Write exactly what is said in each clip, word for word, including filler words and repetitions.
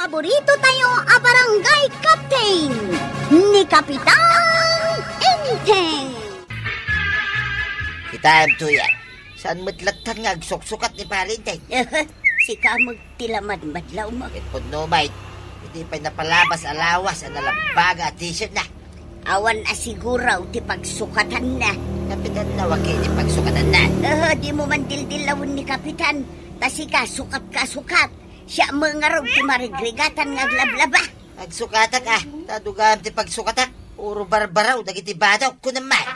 Paborito tayo a barangay captain, ni Kapitan Enteng. Kitaem, Tuya. Saan met latta nga agsuksukat ni Pare Enteng? Sika met ti lamadmadlaw mo. Ket pudno met, idi pay napalabas a lawas a nalabaga a t-shirt na. Awan a siguraw ti pagsukatanna. Kapitan, no, awan ti pagsukatanna. Aha, dimo man dildillawen ni Kapitan. Ta sika, sukat ka, sukat. Siak met ngarud ti marigrigatan nga aglablaba. Agsukatak, a. Ta dugaem ti pagsukatak. Puro barbaraw dagiti badok, kunam man.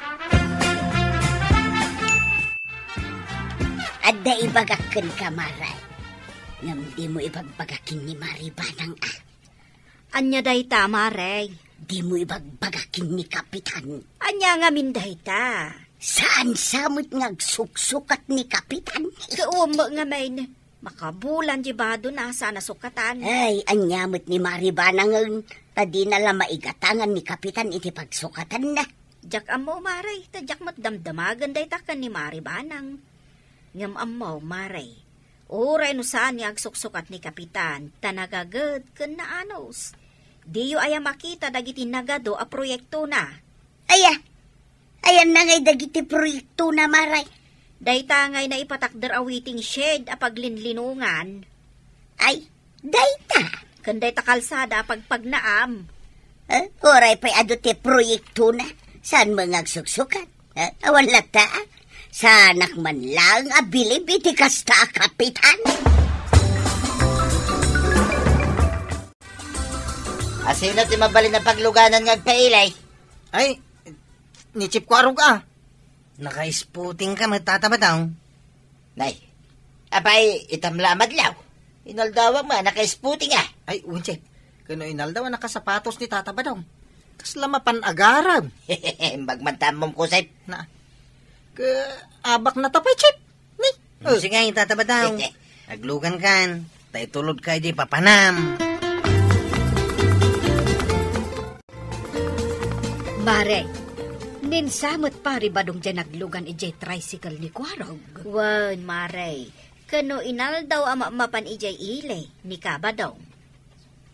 Adda ibagak kenka, Mare. Ngem dimo ibagbaga ken ni Mare Banang, a. Ania dayta, Mare? Dimo ibagbaga ken ni Kapitan. Ania ngamin dayta? Saan sa met nga agsuksukat ni Kapitan? Kaum ngamin. Makabulan ti badona, saan a sukatan. Ay, ania met ni Mare Banangen, ta dina la maigatangan ni Kapitan iti pagsukatanna. Diak ammo, Mare, ta diak met damdamagen dayta ken ni Mare Banang. Ngem ammo, Mare, uray no saan nga agsuksukat ni Kapitan, ta nagaged ken naanus. Diyo aya makita dagiti nagadu a proyektona? Aya, ayanna ngay dagiti proyektona, Mare? Dayta ngay naipatakder a waiting shed a paglinlinongan. Ay, dayta. Ken dayta kalsada a pagpagnaam. Eh, uray pay adu ti proyektona, saan met nga agsuksukat? Eh, awan latta, a. Saanak man laeng a bilib iti kasta a Kapitan. A, sino ti mabalin a pagluganan nga agpailay? Ay, ni Chief Kuarog, a. Naka-spooting ka met, Tata Badong. Nay, apay, itam la a madlaw. Inaldawak met, naka-spooting, a. Ay, wen, Chief. Ken no inaldaw a nakasapatos ni Tata Badong. Kasla mapan agarem. Imbag man ta ammom, Kusep. Na, ke, abak na ta pay, Chief. Ni? Hmm, oh. Sige, Tata Badong. Aglugan kan, ta itulod ka idi papanam. Mare, ninsa met Pare Badong diay naglugan idiay tricycle ni Kuarog. Wen, Mare, ken no inaldaw a mapmapan idiay ili ni Kabadong.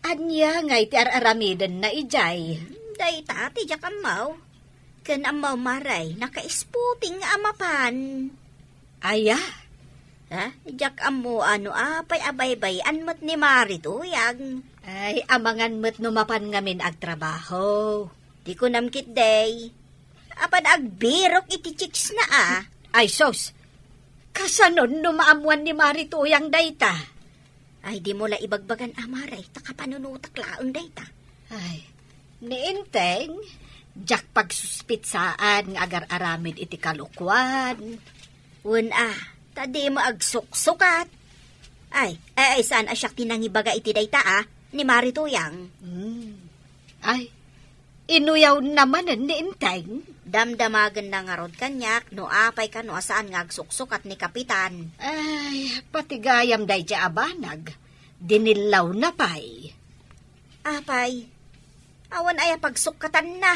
Ania ngay ti ar-aramidenna idiay? Dayta ti diak ammo. Ken ammo, Mare, naka-spooting nga a mapan. Aya? Ha? Diak ammo no apay a baybay-an met ni Mare Tuyang. Ay, amangan met no mapan ngamin agtrabaho. Ti kunam ketdi, apan agbirok iti chicks na, a. Ay, sus! Kasanon no maammuan ni Mare Tuyang dayta? Ay, dimo la ibagbagan, a, Mare, ta kapanunotak laeng dayta. Ay, ni Enteng, diak pagsuspitsaan nga agar-aramid iti kalokuan. Wen, a, ta dimo agsuksukat. Ay, ay, ay, saan a siak ti nangibaga iti dayta, a, ni Mare Tuyang? Hmm. Ay, inuyawna manen ni Enteng. Damdamagenna ngarud kaniak no apay kano a saan nga agsuksukat ni Kapitan. Ay, pati gayam daydiay a banag, dinillawna pay. Apay, awan aya pagsukkatanna.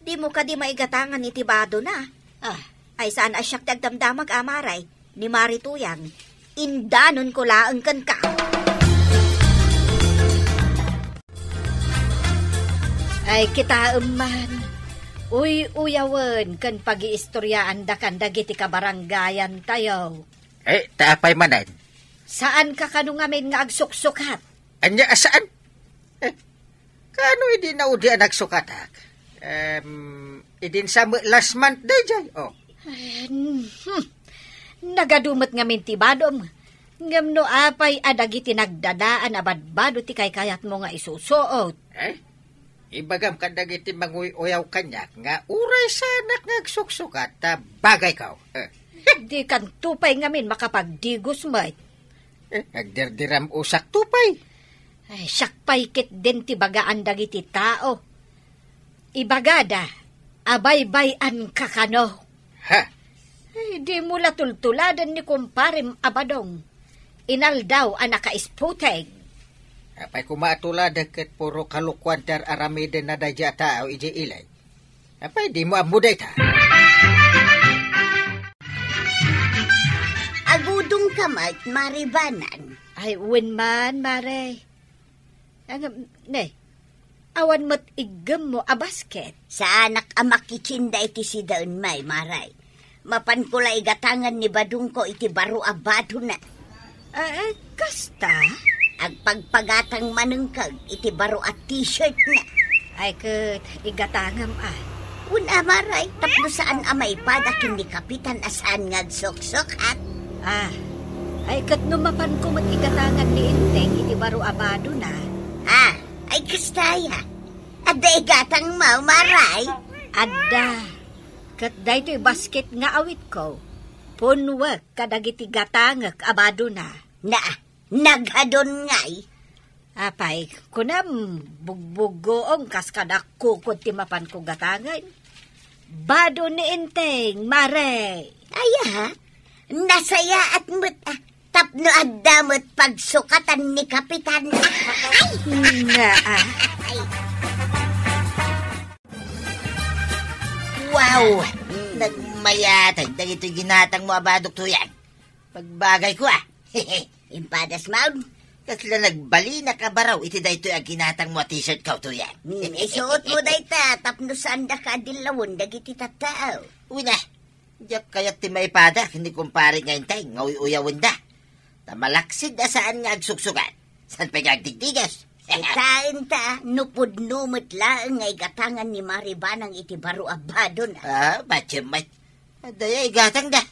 Dimo kadi maigatangan iti badona? Ah. Ay, saan a siak ti agdamdamag, a, Mare, ni Mare Tuyang. Indanonko laeng kenka. Ay, kitaem man. Uy-uyawen ken pagiistoryaandakan dagiti kabarangayantayo. Eh, ta apay manen? Saanka kano ngamin nga agsuksukat? Ania a saan? Eh, kaano idi naudi a nagsukatak? Em, idin sa met last month daydiay, oh. Ay, hmm. Nagadu met ngamin ti badom. Ngem no apay a dagiti nagdadaan a badbado ti kaykayatmo nga isusuot? Eh? Ibagam kadagiti manguy-uyaw kaniak nga uray saanak nga agsuksukat ta bagayko. Eh. Dikanto pay ngamin makapagdigos met. Eh, agdirdiram-osak to pay. Ay, siak pay ketdin ti bagaan dagiti tao. Ibagada a baybay-anka kano. Ha? Ay, dimo la tultuladen ni kumparem a Badong. Inaldaw a naka-spooting. Apay koma a tuladek ket puro kalokuan ti ar-aramidenna daydiay a tao idiay ili. Apay, dimo ammo dayta? Agudongka met, Mare Banang. Ay, wen man, Mare. Ngem, ne, awan met iggemmo a basket? Saanak a makikinda iti sidaen, May, Maray. Mapanko la igatangan ni badongko iti baro a badona. Ah, eh, kasta? Agpagpagatang manengkeg iti baro a t-shirtna. Ay, ket igatangem, ah. Wen a, Maray, tapno saan a maipada ken ni Kapitan a saan nga agsuksukat. Ah, ay, ket no mapanko met igatangan ni Enteng iti baro a badona. Ah, ay, kasta aya. Adda igatangmo, Maray? Adda. Ket daytoy basket nga awitko, punwek kadagiti gatangek a badona. Na, naghadon ngay? Apay, kunam, bugbuggoong kas kada kukod ti mapanko gatangen. Bado ni Enteng, Maray. Aya, nasayaat met, ah, tapno adda met pagsukatan ni Kapitan. Ay! Naa. Ay. Wow! Nagmayatay dagitoy ginatangmo a badok, Tuyang. Pagbagayko, ah. Impadas maon. Kasla nagbalinak a baraw iti daytoy a ginatangmo a t-shirtko, Tuyang. Hmm, isuotmo dayta tapno saandaka a dillawen dagiti tattao. Wen a, diak kayat ti maipada ken ni kumpare nga Enteng nga uy-uyawenda. Ta malaksid a saan nga agsuksukat. Saan pay nga agdigdigos? Kitaenta, no pudno met laeng nga igatangan ni Mari Banang iti baro a badon. Ah, batiem met. Adda aya igatangda.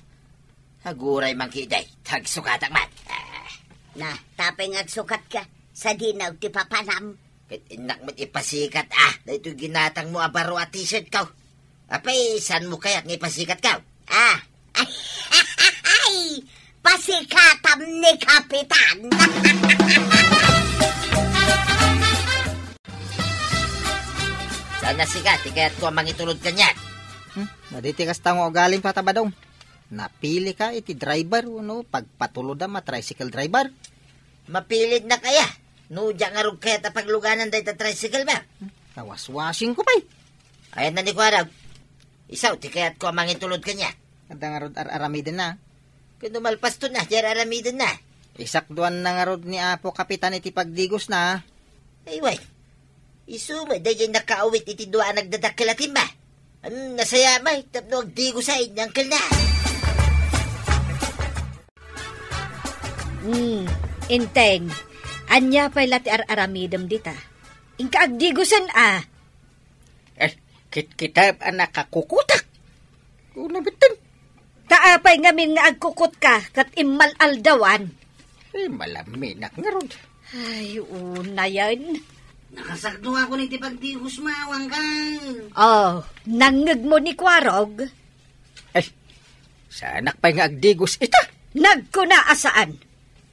Aguray man ketdi, ta agsukatak man. Ah. Na, tapay nga agsukatka, sadino ti papanam? Ket innak met ipasikat, ah, daytoy ginatangmo a baro a t-shirtko. Apay, saanmo kayat nga ipasikatko? Ah. Ay, pasikatam ni Kapitan. Saan a sika ti kayatko a mangitulod kaniak? Hmm, adda ti kasta nga ugalim, Tata Badong. Napilika iti driver wenno pagpatulodam a tricycle driver? Mapilitnak aya? No diak ngarud kayat a pagluganan dayta tricycle, ba? Hmm, kawaswasingko pay. Ayanna ni Kuarog. Isu ti kayatko a mangitulod kaniak. Adda ngarud ar-aramidenna? Ken no malpaston a, di ar-aramidenna. Isakduanna ngarud ni Apo Kapitan iti pagdigosna. Ay, wen. Isu met daydiay nakaawit iti dua a nagdadakkel a timba. Am, nasayaat met tapno agdigos a ni angkelna. Hmm, Enteng, ania pay la ti ar-aramidem dita? Inka agdigosen a. Eh, kitkitaem a nakakukutak. Una metten. Ta apay ngamin nga agkukutka ket immal-aldawan? Eh, malaminak ngarud. Ay, unayen. Nakasakduakon iti pagdigos, Mawang, kan? Oh, nangngegmo ni Kuarog? Ay, saanak pay nga agdigos ita? Nagkuna a saan.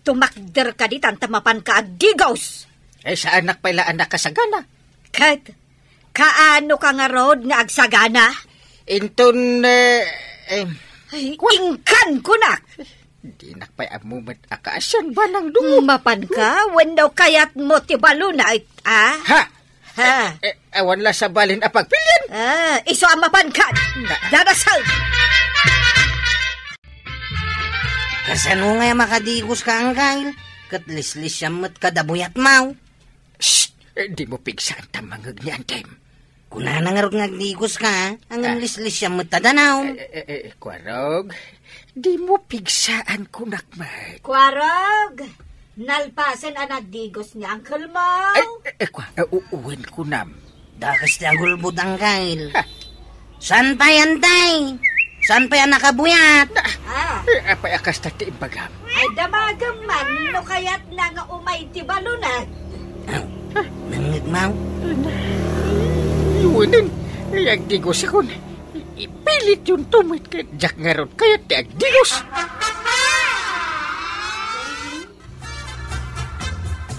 Tumakder ka ditan ta mapanka agdigos. Eh, saanak pay la a nakasagana. Ket, kaano ka ngarud nga agsagana? Inton, eh, eh, Ay, kwa- inkan kunak. Dinak pay ammo met a kaasian, Banang Dungo. Mapanka, wenno kayatmo ti balunay, ah? Ha? Ha? Eh, eh, awan la sabalin a pagpilian. Ah, isu a mapanka. Na- Dadasag! Kasano nga makadigoska, Angkel? Ket lislisiam met kada buyatmo. Shh! Eh, dimo pigsaan ta mangngeg ni Antem. Kunana ngarud nga agdigoska, ngem Ah. lislisiam met ta danaw. Eh, eh, eh, eh, Kuarog, dimo pigsaan kunak met. Kuarog, nalpasen a nagdigos ni Uncle mo. Ay, eh, eh, Kua-, eh, u-, uwen kunam. Dakes ti agulbod, Angkel. Ha? Saan pay, Antay? Saan pay a nakabuyat? Ah. Eh, apay a kasta ti imbagam? Ay, damagem man no kayatna nga umay ti balunay. Aw, nangngegmo? Iwanen, ay agdigosakon. Ipilityonto met ket diak ngarud kayat ti agdigos.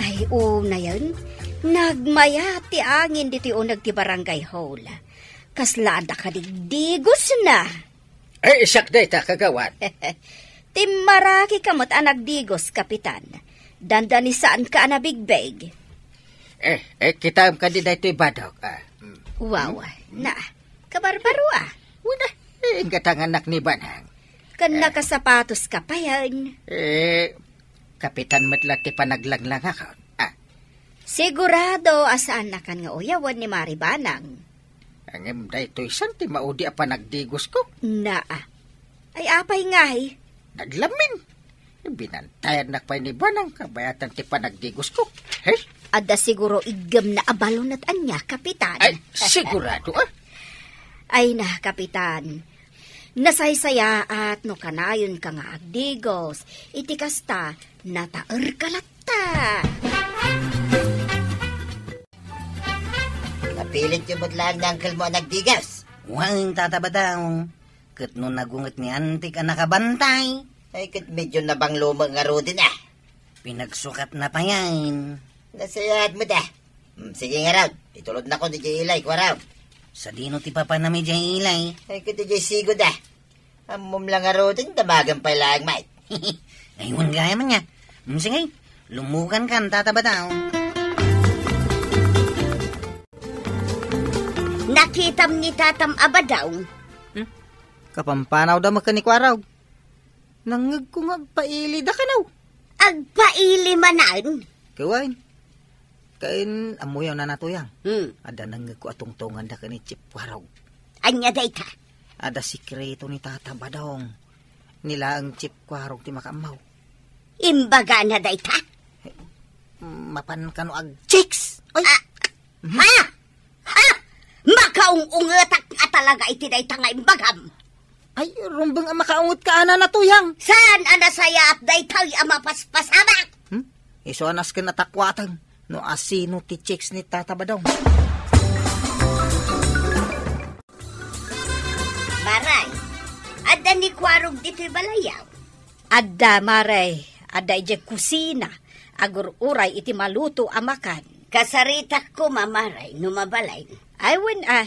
Ay, unayen, nagmayat ti angin ditoy uneg ti barangay hall. Kasla adda kadigdigosna. Ay, siak dayta, kagawad. Timmarakika met a nagdigos, Kapitan. Dandani saanka a nabigbeg. Eh, eh, kitaem kadi daytoy badok, ah. Mm. Wow, na, kabarbaro, ah. Wala, eh, inggatanganak ni Banang. Ken Eh. nakasapatoska payen. Eh, Kapitan met la ti panaglanglangakon. Ah. Sigurado a saannakan nga uyawen ni Mari Banang. Ngem daytoy san ti maudi a panagdigosko? Naa. Ay, apay ngay? Naglamin. Binantayannak pay ni Banang kabayatan ti panagdigosko. Hey? Adda siguro iggemna a balon ket ania, Kapitan. Ay, sigurado, ah. Ay na, Kapitan. Nasaysayaat no kanayonka nga agdigos. Iti kasta, nataerka latta. Napilit yo met laeng ni uncle mo a nagdigos? Wen, Tata Badong. Ket no nagunget ni Antik a nakabantay. Ay, ket medyo nabanglo met ngaruden, ah. Pinagsukatna payen. Nasayaat met, ah. Hmm, sige ngarud, itulodnakon idiay ilay, Kuarog. Sadino ti papanam idiay ilay? Ay, ket idiay sigud, ah. Ammom la ngaruden, damagen pay laeng met. Ay, wen gayam ania. Hmm, sige, lumugankan, Tata Badong. Nakitam ni Tatam a Badong. Hmm? Kapampanawda met ken ni Kuarog. Nangngegko nga agpailida kano. Agpaili manen? Ket wen. Ken ammoyo, Nana Tuyang. Hmm. Adda nangngegko a tungtunganda ken ni Chief Kuarog. Ania dayta? Adda sikreto ni Tata Badong. Ni laeng Chief Kuarog ti makaammo. Imbagana dayta? Mapan kano ag-chicks? Ay! Ah! Mhm. Ha? Ha? Makaung-ungetak a talaga iti dayta nga imbagam. Ay, rumbeng a makaungetka, Nana Tuyang. Saan a nasayaat daytoy a mapaspasamak? Hmm? Isu a nasken a takuaten no asino ti chicks ni Tata Badong. Maray, adda ni Kuarog ditoy balayaw? Adda, Maray. Adda idiay kusina. Agur-uray iti maluto a makan. Kasaritak koma, Maray, no mabalin. Ay, wen a.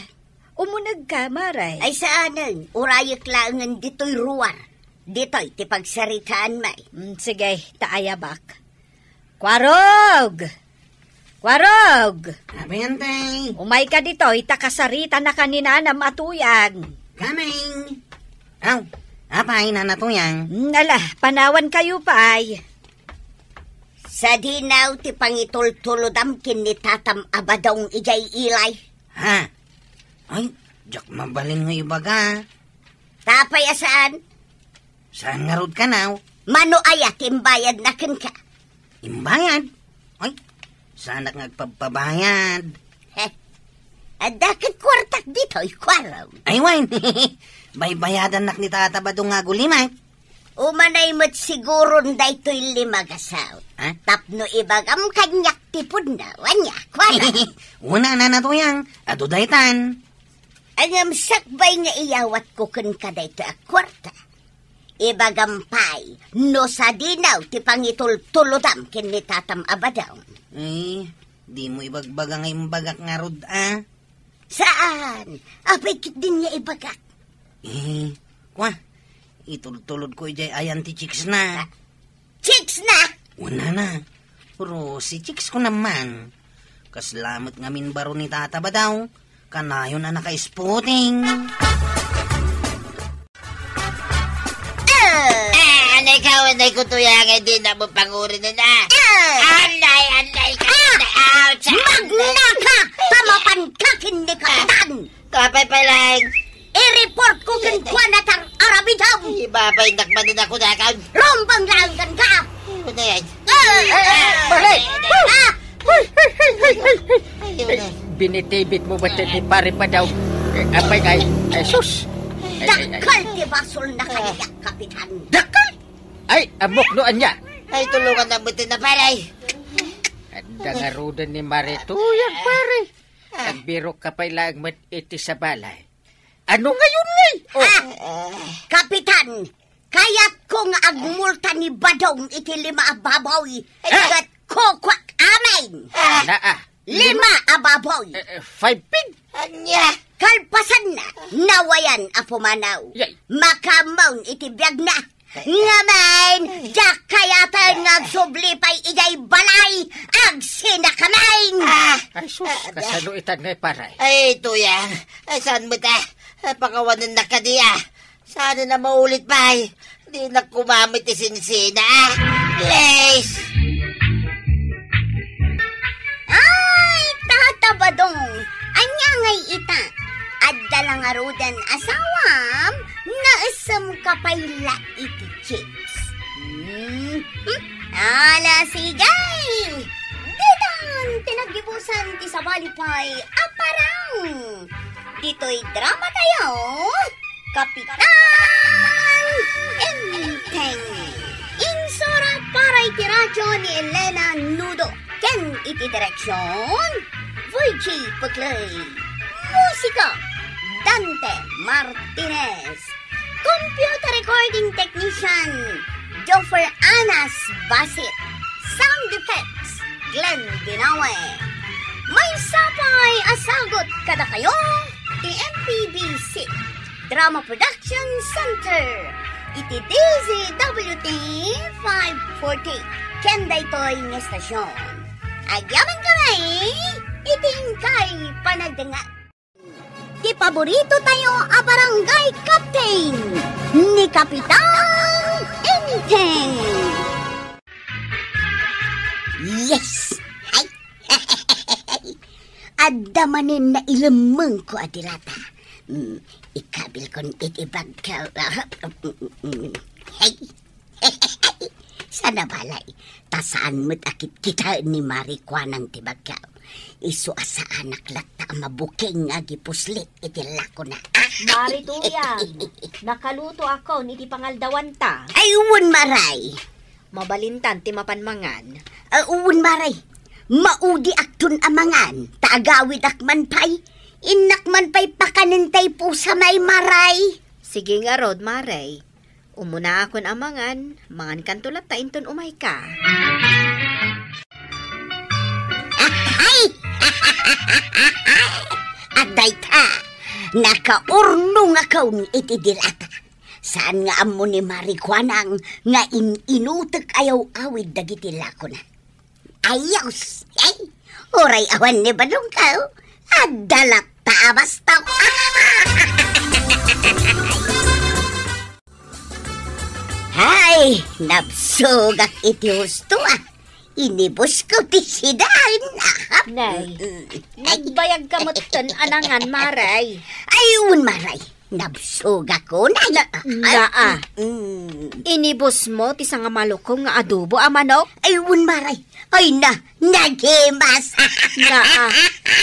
Umunegka, Maray. Ay, saanen. Urayek laengen ditoy ruar. Ditoy ti pagsaritaan, May. Mm, sige, ta ayabak. Kuarog! Kuarog! Apay, Antay? Umayka ditoy, ta kasaritanaka ni Nanam a Tuyang. Coming! Aw, apay, Nana Tuyang? Mm, ala, panawankayo pay. Sadino ti pangitultulodam ken ni Tatam a Badong idiay ilay? Ha? Ay, diak mabalin nga ibaga. Apay a saan? Saan ngarud kano? Mano aya ti imbayadna kenka? Imbayad? Ay, saanak nga agpabpabayad. Heh. Adda ket kuartak ditoy, Kuarog. Ay, wen. Baybayadannak ni Tata Badong nga agulimek. Umanay met siguron daytoy lima nga saot. Ha? Tapno ibagam kaniak ti pudno, ania, Kuarog? Wen a, Nana Tuyang, adu daytan. Ngem sakbay nga iyawatko kenka daytoy a kuarta, ibagam pay no sadino ti pangitultulodam ken ni Tatam a Badong. Eh, dimo ibagbaga nga imbagak ngarud a? Saan? Apay ketdin nga ibagak? Eh, kwa, itultulodko idiay ayan ti chicksna. Ah, chicksna? Wen a, Nana. Pero si chicksko naman. Kasla met ngamin baro ni Tata Badong. Kanayon a naka-spooting. Ah! Ah, anay ka, anay ko, Tuyang, nga di na mo pangurinen, ah. Ah! Anay, anay ka, ah! Anay, ouch! Magnaka! Tamapan ka, kin ni Kapitan! Kapay pa lang. I-report ko ken kuana tar-, aramidaw. Ay, babay, nakmanin ako na kan. Rumbeng laeng ka. Ano yan? Ah! Eh, eh, Mare! Ah! Hoy, hoy, hoy, hoy, hoy! Ayun na. Eh, binitibit mo ba ti pare pa daw? Eh, apay, ay, ay, sus! Ay, ay, ay. Dakkel ti basolna kaniak, Kapitan. Dakkel? Ay, ammok no ania. Ay, tulungan na mo ti na, pare. Adda ngaruden ni Mare Tuyang, pare. Ah. Agbirok ka pay laeng met iti sabali. Ano ngayon, ngay? Oh. Ah! Kapitan, kayatko nga agmulta ni Badong iti lima a baboy. Ah! Ket kukuak amin. Ah! Naa. Lima a baboy. Eh, eh, five pig? Ania? Kalpasanna, nawayan a pumanaw. Yay. Makaammoon iti biagna. Ngamin, diak kayaten nga agsubli pay idiay balay, agsinakamin! Ah! Ay, sus, kasano itan nga iparay? Ay, Tuyang, ay, saan mo ta? Ay, pakawanan na kadi, ah. Saan na maulit pay? Di na kumamit ti sinsina, ah. Please! Ah, Adong, ania ngay ita? Adda la ngaruden asawam, naisem ka pay la iti chips. Hmm, hmm. Ala, sige! Ditan ti naggibusan ti sabali pay a parang. Ditoy drama tayo, Kapitan Enteng. Insurat para iti radyo ni Elena Nudo ken iti direksyon, Virgie Pecley. Musika, Dante Martinez. Computer recording technician, Joffer Anas Basit. Sound effects, Glenn Binawe. Maysa pay a sagut kadakayo ti M P B C Drama Production Center iti D Z W T five forty ken daytoy nga estasyon. Agyaman kami iti inkay panagdengngeg. Ti paborito tayo a barangay captain, ni Kapitan Enteng. Yes! Ay! Adda manen nailemmengko a dilata. Mm, ikabilkon iti bagko. Ay! Sana balay, ta saan met a kitkitaen ni Mari Kuanang ti bagko. Isu a saanak latta a mabukeng nga agipuslit iti lakona. Mari Tuyang, nakalutoakon iti pangaldawanta. Ay, wen, Maray. Mabalintan ti mapan mangan. Ah, wen, Maray. Maudiakton a mangan, ta agawidak man pay. Innak man pay pakanen tay pusa, Maray. Sige ngarud, Maray. Umunaakon a mangan, mangankanto latta inton umayka. Ay! Adda ita, nakaurnongakon iti dilata. Saan nga ammo ni Mari Kuanang nga in-inutek a yaw-awid dagiti lakona. Ayos! Ay, uray awan ni badongko, adda latta a bastok. Hay, nabsogak iti husto, a. Inibusko ti sidaen. Nay, mm, ay, nagbayagka metten a nangan, Maray. Ay, wen, Maray. Nabsogakon, a. Na, naa. Mm. Inibusmo ti sangamalukong nga adobo a manok? Ay, wen, Maray. Ay, na, nagimas. Naa.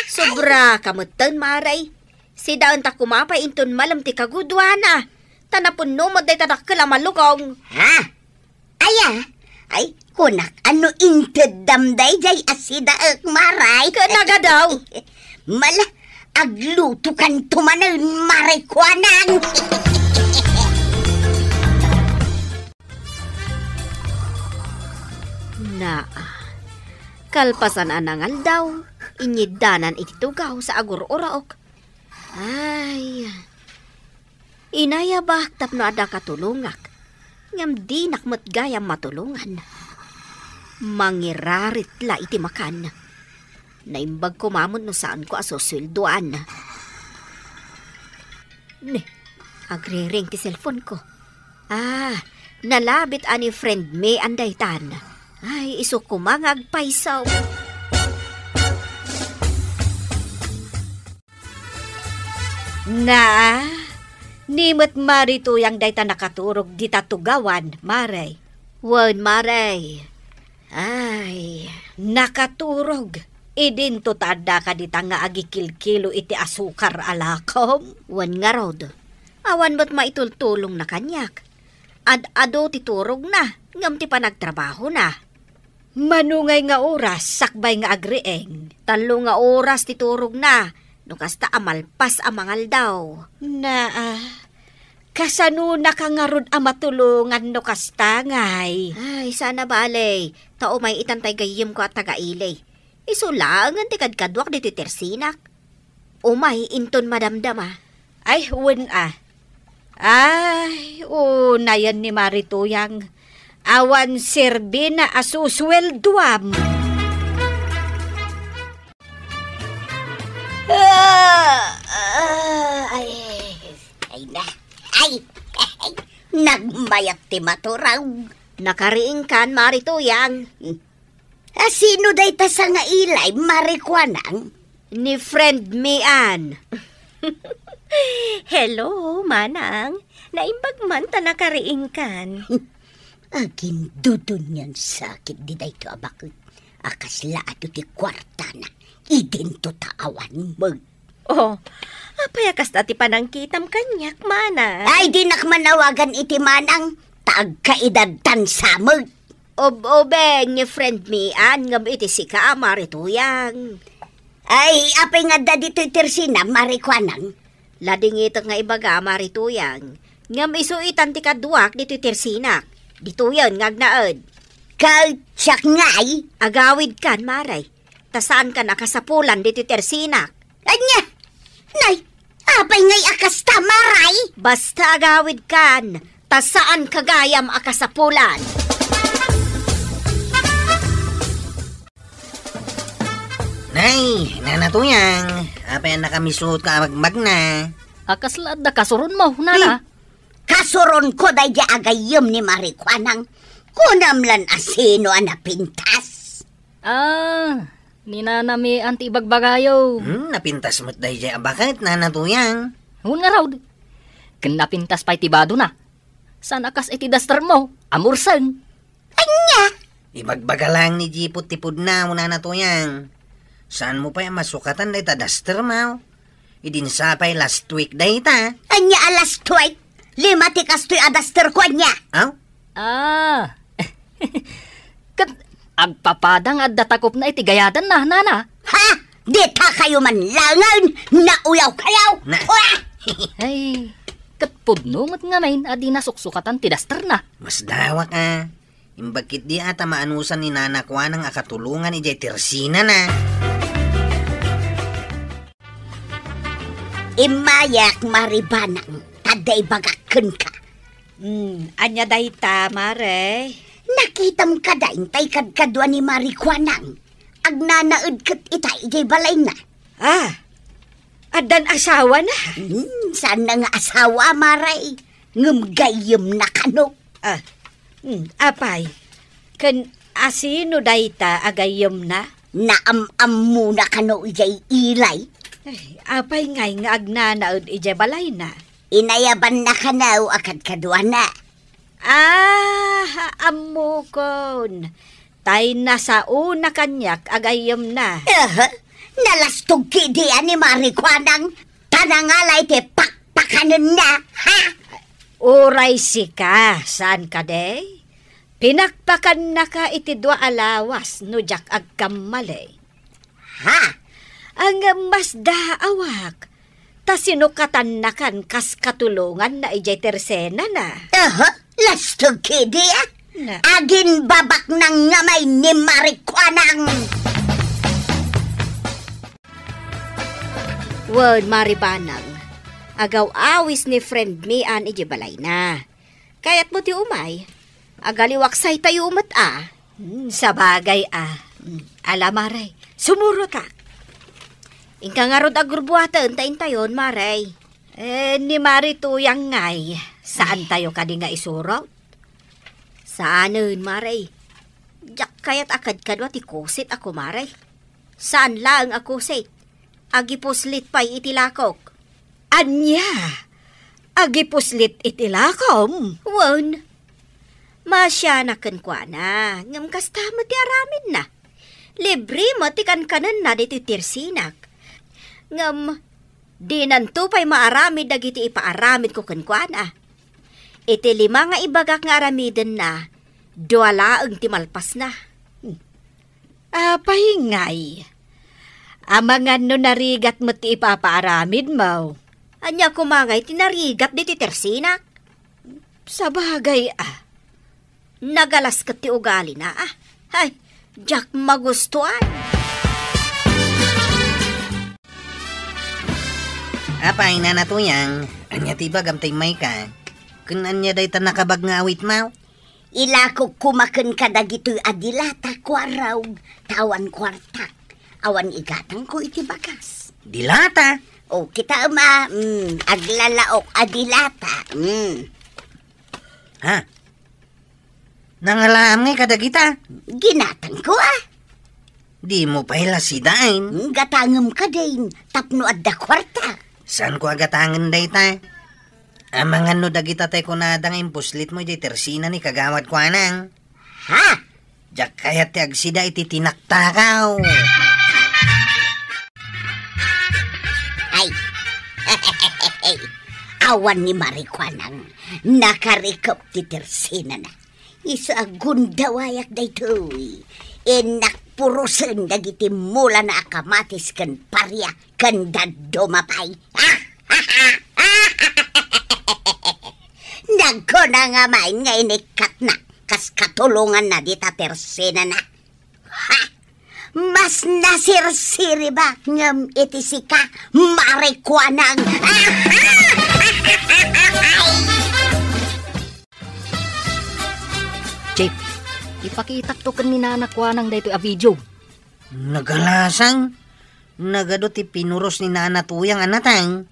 Sobraka metten, Maray. Sidaenta koma pay inton malem ti kagudoana. Ta napunno met dayta dakkel a malukong. Ha? Aya? Ay, kunak, a no inteddam daydiay a sidaek, Maray? Ket nagadaw. Mala, aglutokanto manen, Mari Kuanang. Naa. Kalpasan a nangaldaw, inyiddanan iti tugaw sa agur-urok. Ay, inayabak tapno adda katulongak, ngem dinak met gayam matulongan. Mangirarit la iti makan. Naimbag koma met no saanko a susueldoan. Ne, agriring ti cellphone ko. Ah, nalabit a ni friend mi andaytan. Ay, isu koma nga agpayso. Na, ni met Mari Tuyang dayta nakaturog dita tugawan, Mare. Wen, Mare. Ay, nakaturog. Idinto ta addaka dita nga agikilkilo iti asukar a lakom. Wen ngarud, awan met maitultulongna kaniak. Ad-adu ti turogna, ngem ti panagtrabahona. Mano ngay nga oras sakbay nga agriing? Tallo nga oras ti turogna, no kasta a malpas a mangaldaw. Naa, kasanonaka ngarud a matulongan no kasta ngay? Ay, sana bale, ta umay itan tay gayyemko a taga-ili. Isu laengen ti kadkaduak ditoy tersinak. Umay inton madamdama. Ay, wen a. Ay, unayen ni Mari Tuyang. Awan serbina a susueldoam. Ah, ah, ay, ay na. Ay, ay, nagmayat ti maturog. Nakariingkan, Mari Tuyang. A sino dayta sangailay, Mari Kuanang? ni friend mi, Ann. Hello, Manang. Naimbag man ta nakariingkan. Agindudun nga sakit di daytoy a baket. A kasla adu ti kuartana. Idinto ta awan met. Oh, apay a kasta ti panangkitam kaniak, Manang? Ay, dinak man awagan iti Manang, ta agkaedadtan sa met. Ob-, ubing ni friend mi, Ann, ngem iti sika, Mari Tuyang. Ay, apay nga adda ditoy tersina, Mari Kuanang? Ladingitek nga ibaga, Mari Tuyang. Ngem isu itan ti kaduak ditoy tersinak. Ditoyen nga agnaed. Ket siak ngay? Agawidkan, Mari. Ta saankan a kasapulan ditoy tersinak. Ania? Nay, apay ngay a kasta, Mari? Basta agawidkan, ta saanka gayam a kasapulan. Nay, Nana Tuyang, apay a nakamisuot ka a bagbagna? A, kasla adda kasuronmo, Nana? Hmm. Kasuronko daydiay a gayyem ni Mari Kuanang. Kunam lan a sino a napintas? Ah, ni Nana Mean ti ibagbagayo. Hmm, napintas met daydiay a baket, Nana Tuyang. Wen ngarud, ken napintas pay ti badona. Saan a kas iti dastermo, a murseng. Ania? Ibagbaga laeng ni Jipot ti pudna, Nana Tuyang. Saanmo pay a masukatan dayta dastermo? Idin sa pay last week dayta. Ania a last week? Lima ti kastoy a dasterko, ania? Aw? Ah. Ket agpapada nga adda takopna iti gayadanna, Nana. Ha? Ditakayo man laengen, nauyawkayo. Na. Uah! Ay, ket pudno met ngamin a di nasuksukatan ti dasterna. Masdawak a. Imbag ketdi a ta maanusan ni Nana Kuanang a katulongan idiay tersinana. Immayak, Mari Banang, ta adda ibagak kenka. Hmm, ania dayta, Mare? Nakitam kadi tay kadkadua ni Mari Kuanang? Agnanaed ket ita idiay balayna. Ah, addan asawana? Hmm, saanna nga asawa, Mare. Ngem gayyemna kano. Ah, hmm, apay, ken asino dayta a gayyemna? Naam-ammona kano idiay ilay. Ay, apay ngay nga agnanaed idiay balayna? Inayabanna kano a kadkaduana. Ah, ammokon. Tay nasaona kaniak a gayyemna. Aha, nalastog ketdi a ni Mari Kuanang, ta nangalay ti pakpakanenna, ha? Uray sika, saan kadi? Pinakpakannaka iti dua a lawas no diak agkammali. Ha? Ngem masdaawak, ta sinukatannakan kas katulonganna idiay tersenana. Aha, lastog ketdi a? Na- Agimbabaknang ngamin ni Mari Kuanang. Wen, Mari Banang, agaw-awis ni friend mi Ann idiay balayna. Kayatmo ti umay? Agaliwaksaytayo met a. Hmm, sabagay a. Hmm, ala, Mare, sumurotak. Inka ngarud a gurbuaten ta intayon, Mare. Eh, ni Mari Tuyang ngay, saantayo kadi nga isurot? Saanen, Mare. Diak kayat a kadkadua ti kusit a kumare. Saan laeng a kusit. Agipuslit pay iti lakok. Ania? Agipuslit iti lakom? Wen. Maasianak kenkuana, ngem kasta met ti aramidna. Libre met ti kankanenna ditoy tirsinak. Ngem, dinanto pay maaramid dagiti ipaaramidko kenkuana. Iti lima nga ibagak nga aramidenna, dua laeng ti malpasna. Apay ngay? Amangan no narigat met ti ipapaaramidmo. Ania koma ngay ti narigat ditoy tirsinak? Sabagay a. Nagalas ket ti ugalina a. Ay, diak magustuan. Apay, Nana Tuyang, ania ti ibagam ta immayka? Ken ania dayta nakabag nga awitmo? Ilakok koma kenka dagitoy a dilata, kuarog, ta awan kuartak. Awan igatangko iti bagas. Dilata? O, kitaem a, mm, aglalaok a dilata. Mm. Ha? Nangalaam ngay kadagita? Ginatangko a. Dimo pay la sidaen. Gatangem kadin tapno adda kuarta. Saanko a gatangen dayta? Amangan no dagita tay kunada nga impuslitmo idiay tersina ni Kagawad Kuanang. Ha? Diak kayat ti agsida iti tinaktakaw. Ay. Awan ni Mari Kuanang nakarikep ti tersinana. Isu a gundawayak daytoy. Innak purosen dagiti mulana a kamatis ken paria ken dadduma pay. Nagkuna nga main nga inikkatna kas katulonganna dita tersinana. Ha! Mas nasirsiribak ngem iti sika, Mari Kuanang. Chief, ipakitakto ken ni Nana Kuanang daytoy a video. Nagalasang, nagadu ti pinuros ni Nana Tuyang a natang.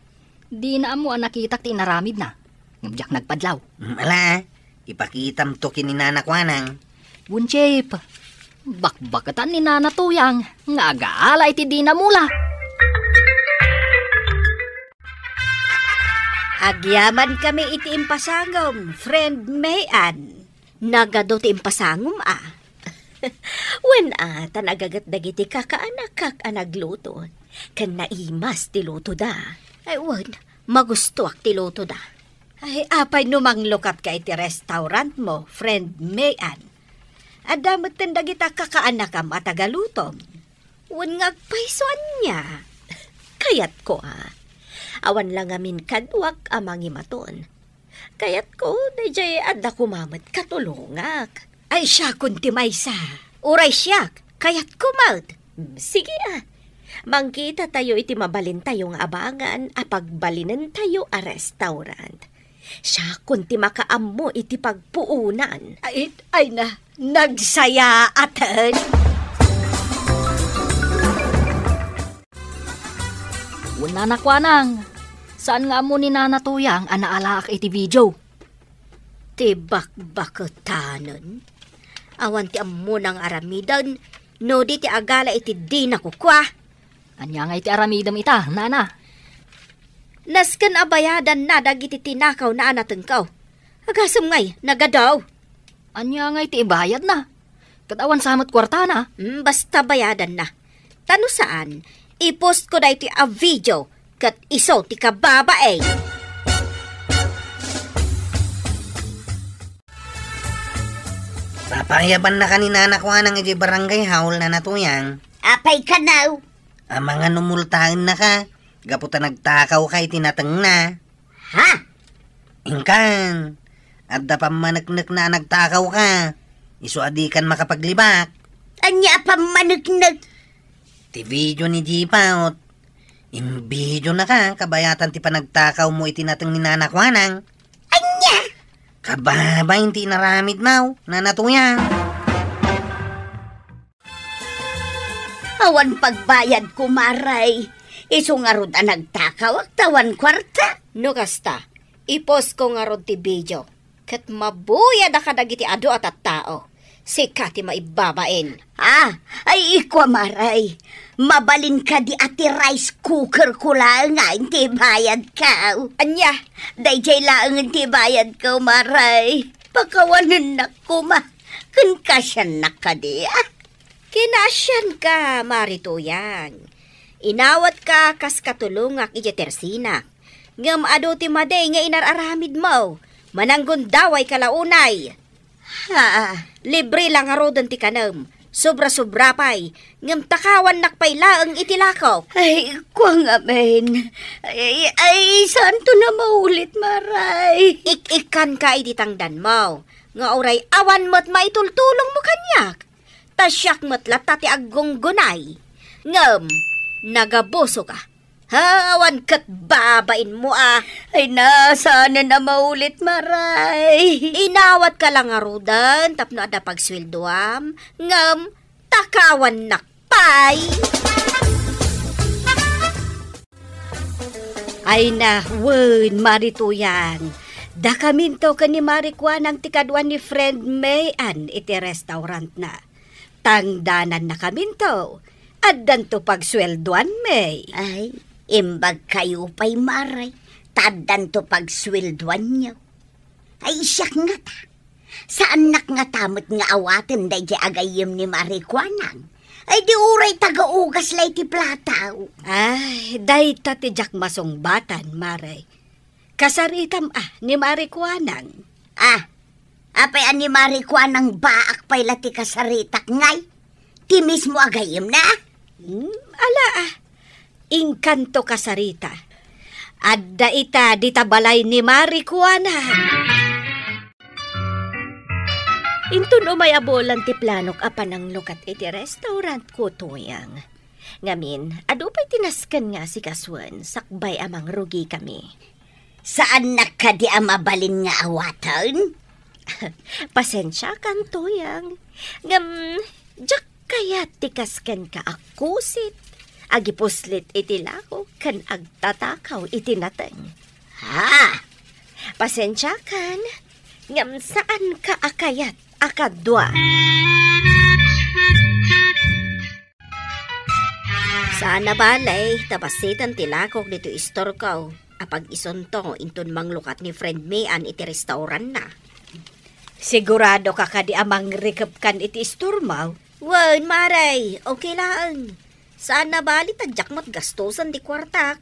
Dina ammo a nakitak ti inaramidna. Ngem diak nagpadlaw. Mm, ala, ipakitamto ken ni Nana Kuanang. Wen, Chief, bakbaketan ni Nana Tuyang nga agaala iti dina mula. Agyamankami iti impasangom, friend May Ann. Nagadu ti impasangom a. Wen a, ta nagaget dagiti kakaanakak a nagluto. Ken naimas ti lutoda. Ay, wen, magustoak ti lutoda. Ay, apay no manglukatka iti restaurantmo, friend May Ann? Adda metten dagita kakaanakam a tagalutom. Wen nga agpayso ania? Kayatko a. Awan la ngamin kaduak a mangimaton. Kayatko, daydiay adda koma met katulongak. Ay, siakon ti maysa. Uray siak, kayatko met. Mm, sige a. Mangkitatayo iti mabalintayo nga abangan a pagbalinentayo a restaurant. Siakon ti makaammo iti pagpuonan. Ay, ay na, nagsayaaten. Wen, Nana Kuanang, saan nga ammo ni Nana Tuyang a naalaak iti video? Ti bakbaketanen? Awan ti ammona nga aramiden no di ti agala iti dina kukua. Ania ngay ti aramidem ita, Nana? Nasken a bayadanna dagiti tinakawna a natengko. Agasem ngay, nagadu. Ania ngay ti ibayadna? Ket awan sa met kuartana. Mm, basta bayadanna. Ta no saan, i-postko daytoy a video ket isu ti kababain. Papayabannaka ni Nana Kuanang idiay barangay hall, Nana Tuyang. Apay kano? Amangan no multaennaka gapu ta nagtakawka iti natengna. Ha? Inkan, adda pammaneknekna a nagtakawka. Isu a dikan makapaglibak. Ania a pammaneknek? Ti video ni Jipaut. Imvideonaka, kabayatan ti panagtakawmo iti nateng ni Nana Kuanang. Ania? Kababain ti inaramidmo, Nana Tuyang. Awan pagbayadko, Maray. Isu ngarud a nagtakawak ta awan kuarta. No kasta, i-postko ngarud ti video. Ket mabuyad a kadagiti adu a tattao. Sika ti maibabain. Ah, ay, ikua, Maray. Mabalin kadi a ti rice cooker ko laeng nga inti bayadko? Ania? Daydiay laeng inti bayadko, Maray. Pakawanennak koma. Ken kasiannak kadi, ah? Kinasianka, Mari Tuyang. Inawatka kas katulongak idiay tersinak. Ngem adu ti madi nga inar-aramidmo. Mananggundawayka la unay. Ha? Libre la ngaruden ti kanem. Sobra-sobra pay. Ngem takawannak pay laeng iti lakok. Ay, kua ngamin. Ay, ay, saanton a maulit, Maray. Ik-ikkanka iti tangdanmo. Nga uray awan met maitultulongmo kaniak. Ta siak met latta ti aggunggunay. Ngem, nagabusoka. Ha, awan ket babainmo a. Ay, na, saanen a maulit, Maray. Inawatka la ngaruden tapno adda pagsueldoam, ngem takawannak pay. Ay na, wen, Mari Tuyang. Dakaminto ken ni Mari Kuanang ti kadua ni friend May Ann iti restaurantna. Tangdanannakaminto. Addanto pagsueldoanmi. Ay, imbagkayo pay, Mare, ta addanto pagsueldoanyo. Ay, siak ngata. Saannak ngata met nga awaten daydiay agayyem ni Mare Kuanang. Ay, di uray tagaugas la iti plataw. Ay, dayta ti diak masungbatan, Mare. Kasaritam a ni Mare Kuanang. Ah, apay a ni Mare Kuanang baak pay la ti kasaritak ngay? Ti mismo agayyemna? Hmm, ala a. Inkanto kasarita. Adda ita dita balay ni Mare Kuanang. Inton umay a bulan ti planok a pananglukat iti restaurant ko, Toyang. Ngamin, adu pay ti nasken nga asikasuen, sakbay a mangrugikami. Saannak kadi a mabalin nga awaten? Pasensiakan, Toyang. Ngem, diak kayat ti kaskenka a kusit, agipuslit iti lako, ken agtatakaw iti nateng. Ha? Pasensiakan, ngem saanka a kayat a kadua. Saan a bale, ta bassit ti lakok ditoy istorko a pag-isunto inton manglukat ni friend mi-an iti restauranna. Siguradoka kadi a mangrikepkan iti istormo? Wen, Mare, okay laeng. Saan a bale ta diak met gastusen ti kuartak.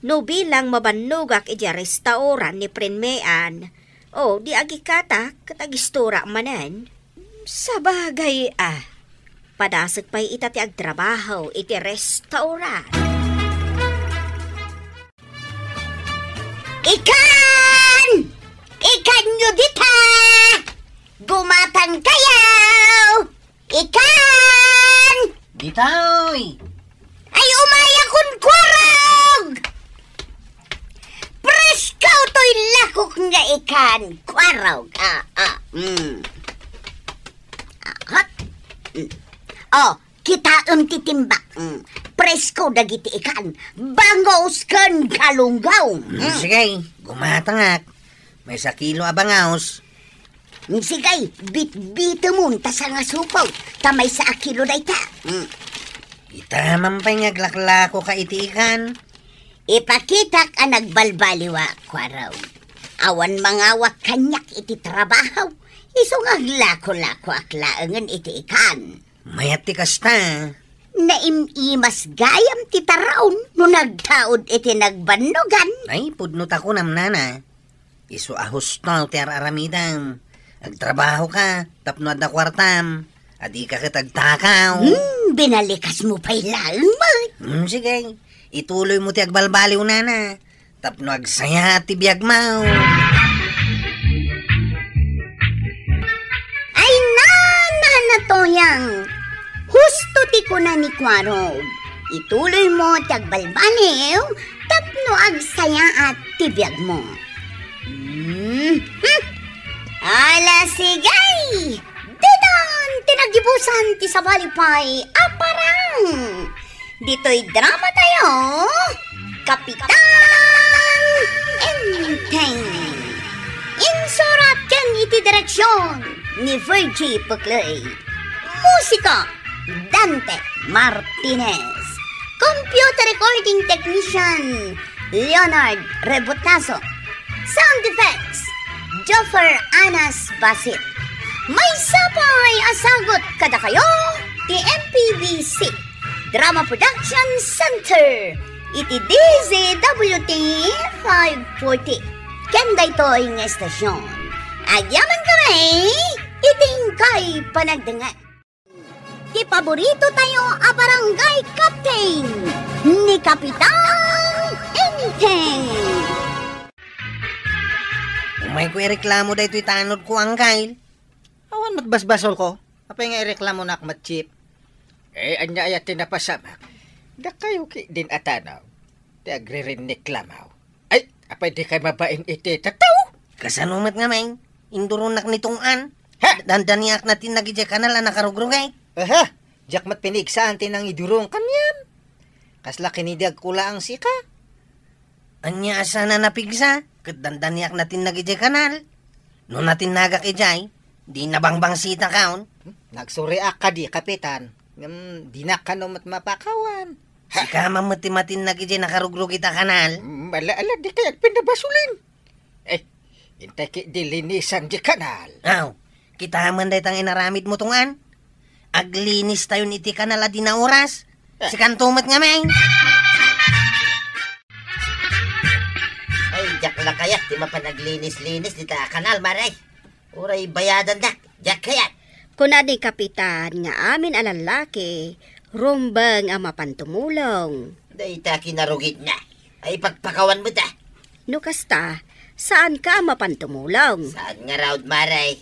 No bilang mabannogak iti restaurant ni friend mi-an, o di agikkatak ket agisturak manen. Sabagay a. Padasek pay ita ti agtrabaho iti restaurant. Ikan! Ikanyo dita! Gumatangkayo! Ikan! Ditoy! Ay, umayakon, kuarog! Presko toy lakok nga ikan, kuarog. Ah, ah, mm. Ah, hot. Mm. Oh, kitaem ti timbak. Mm. Presko dagiti ikan. Bangus ken galunggong. Mm, mm. Sige, gumatangak. Maysa kilo a bangus. Sige, bitbitemon ta sangasupo, ta maysa a kilo dayta. Mm. Ita man pay nga aglaklakoka iti ikan. Ipakitak a nagbalbaliwak, kuarog. Awan mangawak kaniak iti trabaho, isu nga aglako-lakoak laengen iti ikan. Mayat ti kasta. Naim-imas gayam ti taraon no nagtaud iti nagbannogan. Ay, pudno ta kunam, nana. Isu a husto ti ar-aramidem. Agtrabahoka tapno adda kuartam, a dika ket agtakaw. Hmm, binalikasmo pay laeng met. Hmm, sige. Ituloymo ti agbalbaliw, nana, tapno agsayaat ti biagmo. Ay, nana, Toyang. Husto ti kuna ni Kuarog. Ituloymo ti agbalbaliw tapno agsayaat ti biagmo. Hmm. Hmm. Ala, sige! Ditan ti nagibusan ti sabali pay a parang. Ditoy drama tayo, Kapitan Enteng. Insurat ken iti direksyon ni Virgie Puclay. Musika, Dante Martinez. Computer recording technician, Leonard Rebotazo. Sound effects, Joffer Anas Basit. Maysa pay a sagut kadakayo ti M P B C Drama Production Center iti D Z W T five forty. Ken daytoy nga estasyon, agyamankami iti inkay panagdengngeg. Ti paborito tayo a barangay captain, ni Kapitan Enteng. Umayko ireklamo daytoy tanodko, Angkel. Awan met basbasolko. Apay nga ireklamonak met, Chief? Eh, ania aya ti napasamak? Dakayo ketdin a tanaw ti agririnniklamaw. Ay, apay dikay mabain iti tattao? Kasano met ngamin? Induronak ni Tong-an. Ha? Dandaniak na ti nagidiay kanal a nakarugrugay. Aha, diak met pinigsaan ti nangidurong kaniam. Kasla kinidi agkulaang sika. Ania a sana napigsa, ket dandaniak na ti nagidiay kanal. No natinnagak idiay, di nabangbangsitakon. Nagsuriak kadi, Kapitan. Ngem, dinak kano met mapakawan. Sika man met ti matinnag idiay nakarugrugit a kanal. Mm, ala, ala, di kayat pinabasulin. Eh, intay ki di linisan di kanal. Aw, kita man dayta nga inaramidmo, Tungan. Aglinis tayon iti kanal a di naoras. Eh. Sikanto met ngamin. Ay, diak la kayat ti mapan aglinis-linis dita a kanal, Mare. Uray bayadandak, diak kayat. Kuna ni Kapitan nga amin a lallaki, rumbeng a mapan tumulong. Dayta kinarugitna. Ay, pagpakawan met, ah. No kasta, saanka a mapan tumulong? Saan ngarud, Mare?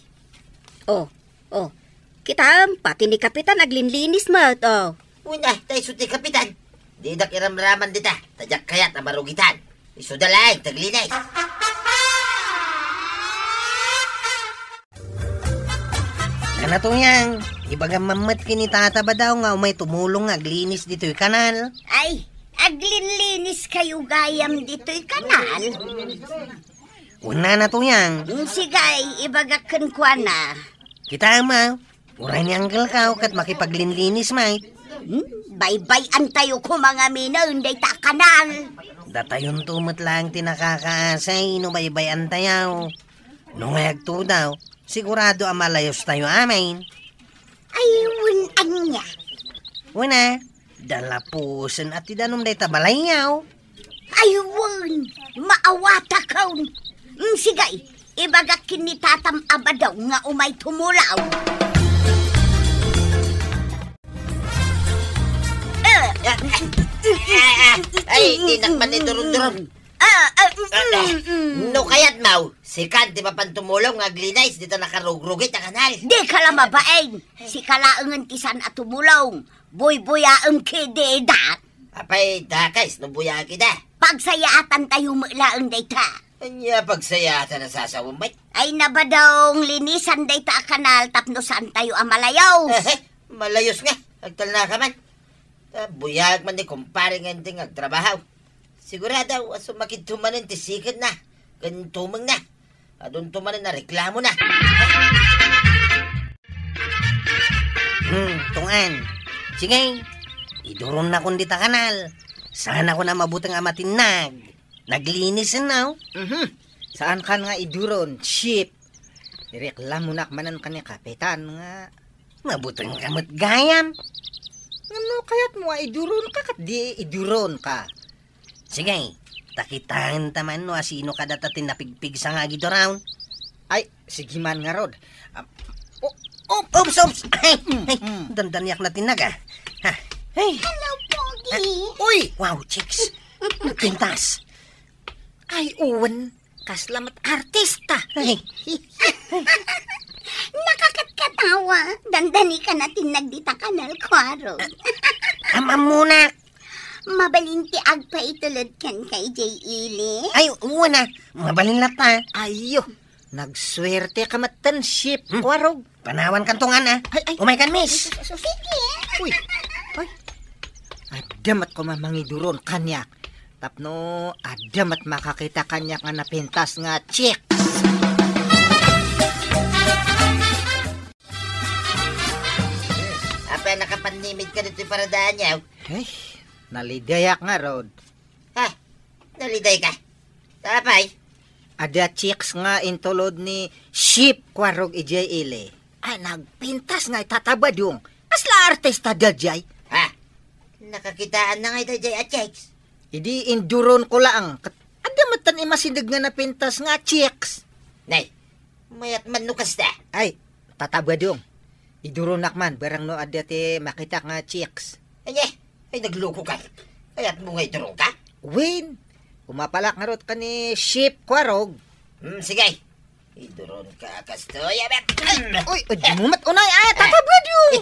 Oh, oh. Kitaem, pati ni Kapitan aglinlinis met, oh. Wen a, ta isu ti Kapitan. Didak iramraman dita, ta diak kayat a marugitan. Isuda laeng ti aglinis. Ano, Tuyang? Ibagam man met ken ni Tata Badaw nga umay tumulong nga aglinis ditoy kanal. Ay, aglinlinis kayo gayam ditoy kanal? Wen a, Tuyang. Mm, sige, ibagak kenkuana. Kitaem, uray ni Uncle Kao ket makipaglinlinis met. Hmm? Baybay-an tayo koma ngamin dayta a kanal. Datayonto met laeng ti nakakaasay no baybay-an tayo. No nga agtudaw, sigurado a malayos tayo amin. Ay, wen ania? Wen a, dalapusen a ti danum dayta balayyo. Ay, wen, maawatakon. Mm, sige, ibagak ken ni Tatam a Badaw nga umay tumulong. Ay, dinak man ni durun-durun. Ah, ah, mm, mm, mm. No kayat, Mau, sikan ti mapan tumulong nga aglinis dita nakarugrugit a kanal. Di ka la mabain. Sika laengen ti saan a tumulong. Buybuyaem kidi da. Apay, dakes no buyaek ida. Pagsayaatan tayo met laeng dayta. Ania pagsayaatan a sasawem met? Ay, nabadong linisan dayta a kanal tapno saan tayo a malayos. Eh, malayos nga. Agtalna ka man. Ah, buyaek man ni kumpare nga inting agtrabaho. Sigurado a sumakidto manen ti siketna ken tumengna. Adunto manen a reklamona. Hmm, Tungan. Sige, iduronnakon dita kanal. Saanakon a mabuteng a matinnag. Naglinis, no? Mhm. Saankan nga iduron, Chief. Ireklamonak manen ken ni Kapitan nga mabutengka met gayam. Ngem no kayatmo a iduronka ket di iduronka. Sige, ta kitaenta man no asino kadata ti napigpigsa nga agiduron. Ay, sige man ngarud. Ah, o-, op-, oops, oops. Ay, mm, ay, mm. Dandaniak na tinaga. Ha. Ay. Hello, Pogi. Ah, uy! Wow, chicks. Nagpintas. Ay, wen. Kasla met artista. Ay. Nakakatkatawa. Dandani ka na tinnag dita kanal, Kuarog. Am-ammonak. Mabalin ti agpaitulod kenka idiay ili? Ay, wen a. Mabalin latta. Ayo. Nagsuerte ka met ten, Chief, hmm, Kuarog. Panawan kanto ngan, ah. Ay, ay. Umay kan, miss. Sige. Uy. Ay. Adda met koma mangiduron kaniak. Tapno adda met makakita kaniak nga napintas nga chicks. Apay a nakapannimid ka ditoy paradaanyo? Ay, nalidayak ngarud. Ha? Naliday ka? Apay? Adda chicks nga intulod ni Chief Kuarog idiay ili. Ay, nagpintas nga itatabadong. Kasla artista daydiay? Ha? Nakakitaanna nga ita idiay a chicks? Idi induronko laeng. Ket adda met ten imasideg nga napintas nga chicks. Nay, mayat man no kasta. Ay, tatabadong. Iduronak man, barang no adda ti makitak nga chicks. Ania? Ay, nagluko ka. Kayatmo nga iduronka? Wen, umapalak ngarud ken ni Chief Kuarog. Hmm, sige. Iduronka, kastoy. Abet. Uy, uy, di mo met unay, ah, tatabadong.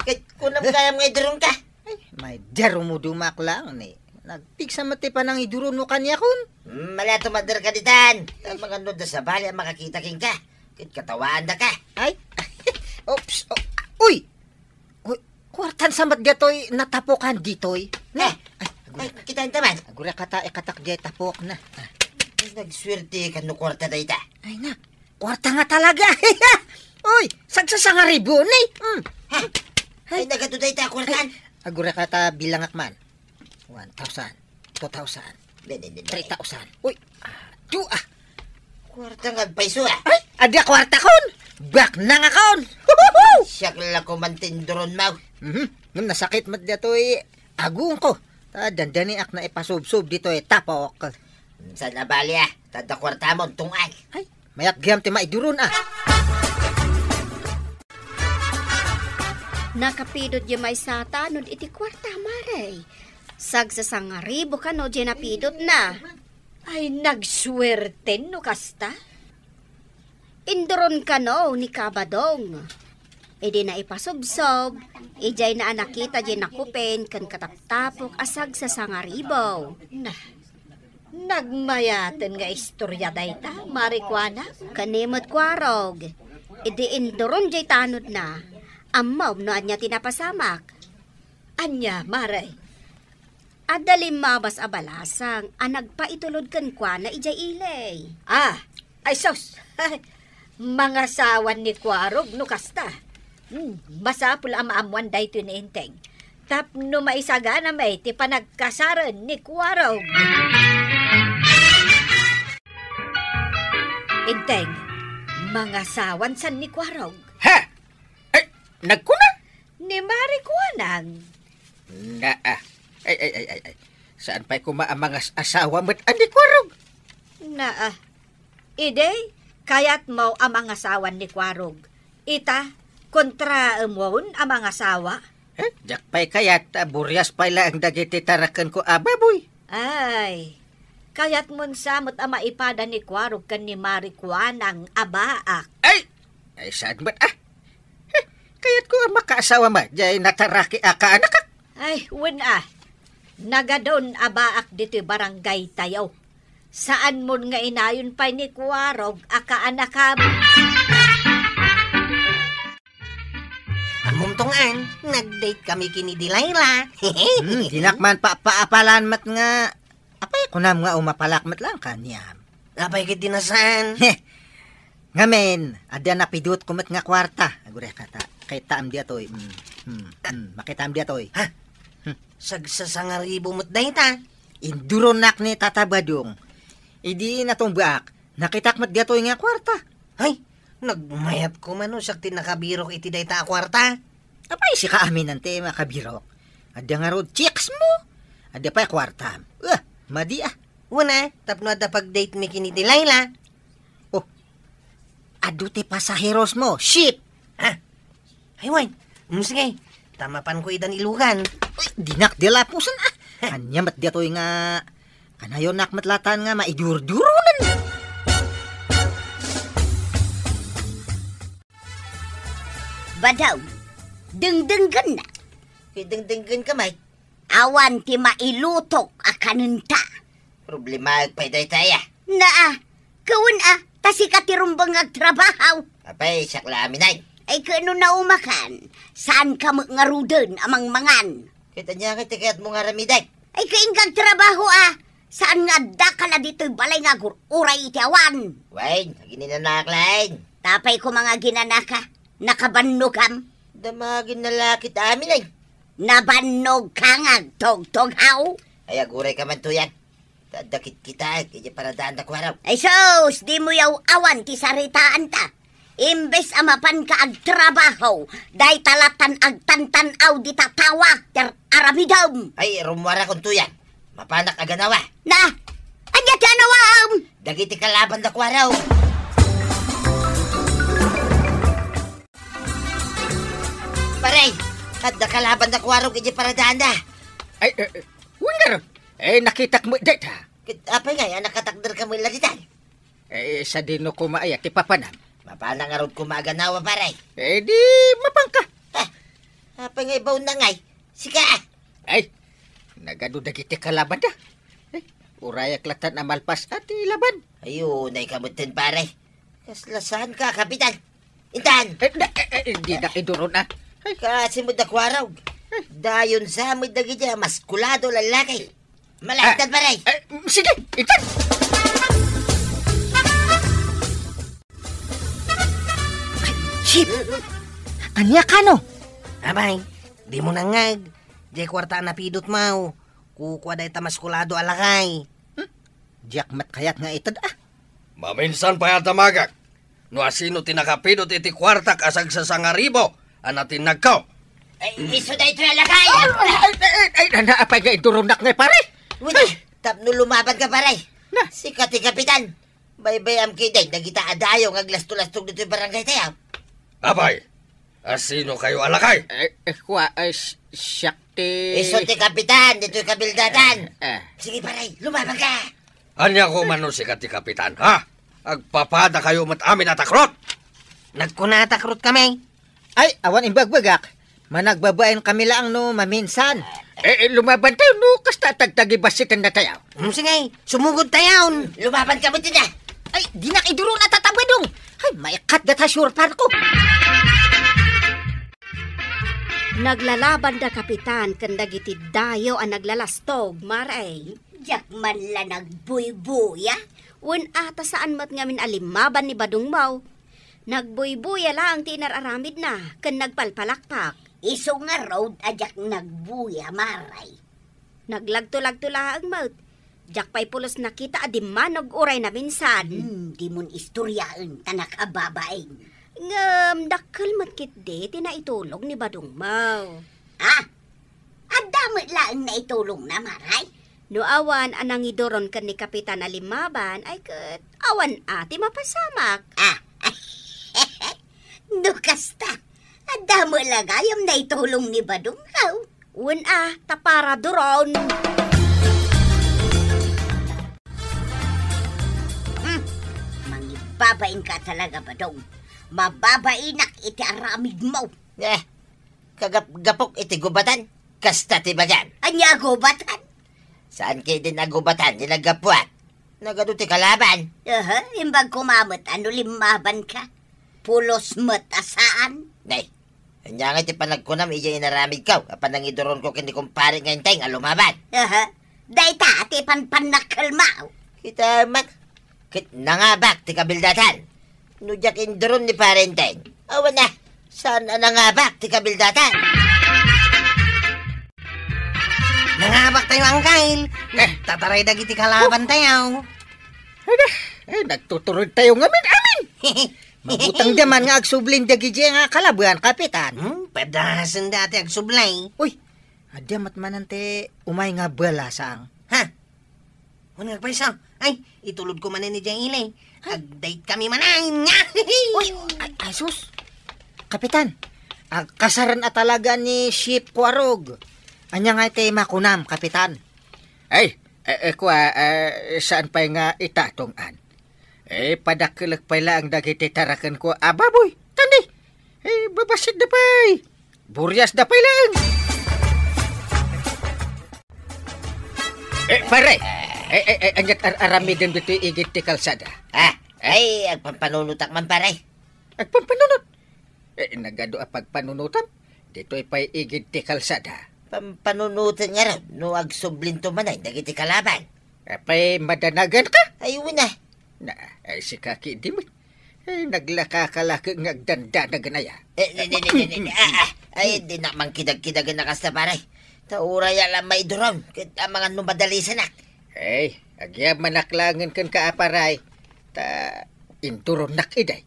Ket kunam gayam nga iduronka? Ay, may darumo dumak lang ni. Nagpigsa met ti panangiduronmo kaniakon. Hmm, mala tumader ka ditan. Ay, mangano da sabali a makakita kenka. Ket katawaanda ka. Ay. Oops. Oh. Uy! Ku-, kuartan sa met ditoy natapokan ditoy. Na. Eh. Ay, agura. Ay, kitaan ta man. Agura kata, ikatak diay tapok na. Ah. Ay, nagsuerte ka no kuarta dayta. Ay, na. Kuarta nga talaga. Uy, sagsasangaribu ni. Mm. Ha? Ay, nagadu dayta a kuartaan. Ay, agurayka ta bilangak man. One thousand, two thousand, Di, di, di, di. Three thousand. Uy, adu, ah. Kuarta nga agpayso, ah. Ay, adi a kuartakon. Baknangakon. Siak la ko man tinduron, maw. Mhm. Ngem nasakit met datoy agungko. Ta dandaniak na ipasubsob ditoy tapok. Saan a bali, ah? Tadda kuartamon, tungal. Ay, mayat gayam ti maiduron, ah. Nakapidot diay maysa a tanod iti kuarta, Mare. Sagsasangaribu kano diay napidotna. Ay, nagsuerten no kasta. Induron kano ni Kabadong. Idi naipasubsob, idiay na a nakita diay nakupen ken kataptapok a sagsasangaribu. Na, nagmayaten nga istoria dayta, Mare Kuana. Ken ni met Kuarog, idi induron diay tanodna, ammom no ania ti napasamak. Ania, Mare? Adda limmabas a balasang a nagpaitulod kenkuana idiay ili. Ah, ay sus! Mangasawan ni Kuarog no kasta. Hmm, masapul a maammoan daytoy ni Enteng. Tapno maisagana met ti panagkasaren ni Kuarog. Enteng, mangasawan san ni Kuarog. Ha? Ay, nagkuna? Ni Mare Kuanang. Naa. Ay, ay, ay, ay, ay. Saan pay koma a mangas-asawa met a ni Kuarog? Naa. Idi, kayatmo a mangasawan ni Kuarog. Ita, kontraemon a mangasawa? Eh, diak pay kayat, ta burias pay laeng dagiti tarakenko a baboy. Ay, kayatmon sa met a maipada ni Kuarog ken ni Mare Kuanang a baak. Ay! Ay, saan met, ah? Eh, kayatko a makaasawa met, diay nataraki a kaanakak. Ay, wen, ah. Nagadun a baak ditoy barangay tayo. Saanmon nga inayon pay ni Kuarog a kaanakam. Ammom, Tong Ann, nag-date kami ken ni Delilah. Hmm, dinak man papaapalan met nga, apay, kunam nga umapalak met lang kaniam. Apay ket di na saan? Heh. Ngamin, adda napidotko met nga kuarta. Agurayka ta. Kitaem diatoy. Hmm, hmm, hmm, makitaem diatoy. Ha? Hmm. Sagsasangaribu met dayta. Induronak ni Tata Badong. Idi natumbaak, nakitak met diatoy nga kuarta. Ay, nagmayat koma no siak ti nakabirok iti dayta a kuarta. Apay, sika amin ti makabirok. Adda ngarud chicks mo. Adda pay kuartam. Ah, madi, ah. Una, tapno adda pag-date mi ken ni Delilah. Oh, adu ti pasaheros mo. Shit! Ha? Ay, wen. Mm, sige. Ta mapanko idan ilugan. Uy, dinak di lapusan, ah. Ania met diatoy nga kanayonak met latan nga maidurduronen. Badong, dengdenggennak. Ket dengdenggenka met. Awan ti mailutok a kanenta. Problemaek pay dayta, a. Naa, kawen a, ta sika ti rumbeng nga agtrabaho. Apay, siak la amin ay. Ay, ket no naumakan, saanka met ngaruden a mangmangan. Ket ania ngay ti kayatmo nga aramidek? Ay, ket inka agtrabaho a, saan nga addaka la ditoy balay nga agur-uray iti awan. Wen, agininanak laeng. Tapay koma nga aginanaka, nakabannogam. Damagin na la ket amin ay. Nabannogka nga agtugtog, haw? Ay, agurayka man, Tuyang. Ta adda kitkitaek idiay paradaanda, Kuarog. Ay sus, dimo yaw-awan ti saritaanta. Imbes a mapanka agtrabaho, dayta latan agtantan-aw dita tawa ti ar-, aramidem. Ay, rummuarakon, Tuyang. Mapanak a ganawa. Na, ania ti anawam? Dagiti kalabanda, Kuarog. Pare, adda kalabanda, Kuarog, idiay paradaanda. Ay, eh, eh, wen ngarud. Eh, nakitak met dayta. Ket apay ngay a nakatakderka met la ditan? Eh, sadino koma aya ti papanam? Mapanak ngarud koma a ganawa, pare. Eh, di mapanka. Ah, apay ngay baonna ngay? Sika, ah. Ay, nagadu dagiti kalabanda. Eh, urayak latan a malpas a ti laban. Ay, unayka metten, pare. Kasla saanka, Kapitan. Intan! Eh, da-, eh, eh, dinak iduron, ah. Ay. Kaasi met da, Kuarog. Dayon sa met dagiti a maskulado a lallaki. Malaitan, pare. Eh, sige, intan! Ay, Ania kano? Abay, dimo nangngeg. Diay kuarta a napidutmo. Kukua dayta maskulado a lakay. Hmm? Diak met kayat nga ited, ah. Maminsan pay a damagek. No asino ti nakapidut iti kuartak a sagsasangaribo a natinnagko. Ay, isu daytoy a lakay! Ay, ay, ay, ay, nana, apay nga iduronak nga, pare? Uy, ay, tapno lumabanka, pare. Na. Sika ti kapitan. Baybay-am ketdin dagita a dayo nga aglastulastog ditoy barangay tayo. Apay, asino kayo a lakay? Eh, eh, kua, eh, si-, siak ti Isu ti kapitan ditoy kabildatan. Eh, eh. Sige, pare, lumabanka. Ania ko man no sika ti kapitan, ha? Agpapada kayo met amin a takrot. Nagkuna a takrot kami. Ay, awan imbagbagak. Managbabain kami laeng no maminsan. Eh, eh, lumaban tayo no kasta tagtagibassiten na tayo. Hmm, sige, sumugod tayo. Lumaban ka met ida. Ay, dinak iduron a tatabadong. Ay, maikat data surparko. Naglalaban da kapitan ken dagiti dayo a naglalastog, mare. Diak man la nagbuybuya. Wen a, ta saan met ngamin a limmaban ni Badong Maw. Nagbuybuya laeng ti inar-aramidna ken nagpalpalakpak. Isu ngarud a diak nagbuya, mare. Naglagto-lagto laeng met. Diak pay pulos nakita a dimmanog uray naminsan. Hmm, dimon istoryaen ta nakababain. Ngem dakkel met ketdi ti naitulong ni Badong Maw. Ah, adda met laeng naitulongna, mare? No awan a nangiduron ken ni Kapitan a limmaban, ay ket awan a ti mapasamak. Ah, no kasta, adda met la gayam naitulong ni Badong Maw. Wen a, ta para duron. Hmm, mangibabain ka talaga, Badong. Mababainak iti aramidmo. Eh, kagapgapok iti gubatan, kasta ti bagam. Ania gubatan? Saan ketdin a gubatan ti naggapuak? Nagadu ti kalaban. Aha, imbag koma met a no limmabanka. Pulos met a saan. Nay, ania ngay ti panagkunam idiay inaramidko a panangiduronko ken ni kumpare nga Enteng a lumaban? Aha, dayta ti panpannakkelmo. Kita met, ket nangabak ti kabildatan. No diak induron ni Pare Enteng, awan a, saan a nangabak ti kabildatan? Nangabak tayo, Angkel. Eh. Tataray dagiti kalaban tayo. Ay, na, ay, nagtuturod tayo ngamin, amin. Mabutang da man nga agsublin dagiti nga kalaban, Kapitan. Hmm, pedasen dati agsublay. Uy, adda met manen ti umay nga balasang. Ha? Wen nga agpayso. Ay, itulod ko manen idiay ili. Ay. Ag-date kami manen. Uy, ay, ay, sus. Kapitan, agkasaran a talaga ni Chief Kuarog. Ania nga iti makunam, Kapitan? Ay, eh, eh, kua, eh, saan pay nga itatong-an? Eh, padakkelek pay laeng dagiti tarakenko a baboy. Tandi, eh, babassit da pay. Burias da pay laeng. Eh, pare. Eh, eh, eh, aniat ar-aramidem ditoy igid ti kalsada? Ah, ay, agpampanunotak man, pare. Agpampanunot? Eh, nagadu a pagpanunotam? Ditoy pay igid ti kalsada. Pampanunoten ngarud no agsublinto manen dagiti kalaban. Apay, madanagan ka? Ay, wen a. Na, ay, sika ketdi met. Ay, naglaka ka la ket nga agdandanagan aya. Eh, di, di, di, di, di, di. Ah, ah. Ay, dinak mangkidagkidagen a kasta, pare. Ta uray a la maiduron, ket amangan no madalisanak. Ay, agyamanak laengen kenka a paray. Ta induronnak idiay.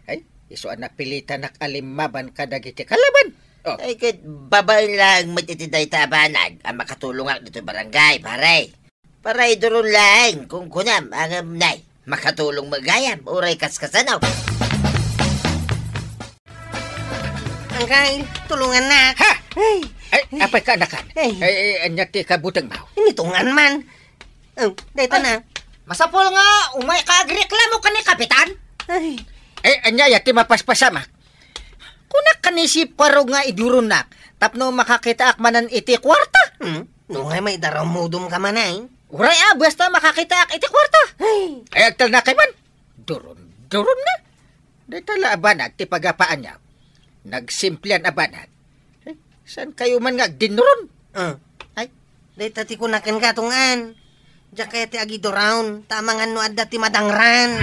Ay, isu a napilitanak a limmaban kadagiti kalaban. Oh. Ay, ket babaen laeng met iti dayta a banag a makatulongak ditoy barangay, pare. Paraiduron laeng, kunkunam, ngem nay, makatulong met gayam, uray kaskasano. Angkel, tulongannak. Ha? Ay. Ay, apay kaanakan? Ay. Ay, ay, ania ti kabutengmo? Initungan man. Oh, dayta na. Masapul nga umay ka agreklamo ken ni Kapitan. Ay. Ay, ania aya ti mapaspasamak? Kunak ken ni Chief Kuarog nga iduronnak tapno makakitaak manen iti kuarta. Hmm? No ngay maidaramudom ka man ay. Uray a, basta makakitaak iti kuarta. Ay. Ay, agtalnakay man. Duron, duron na. Dayta la a banag ti pagapaanyo. Nagsimplian a banag. Eh, saan kayo man nga agdinnuron? Ah. Ay, dayta ti kunaken ka, Tungan. Diak kayat ti agiduron, ta amangan no adda ti madangran.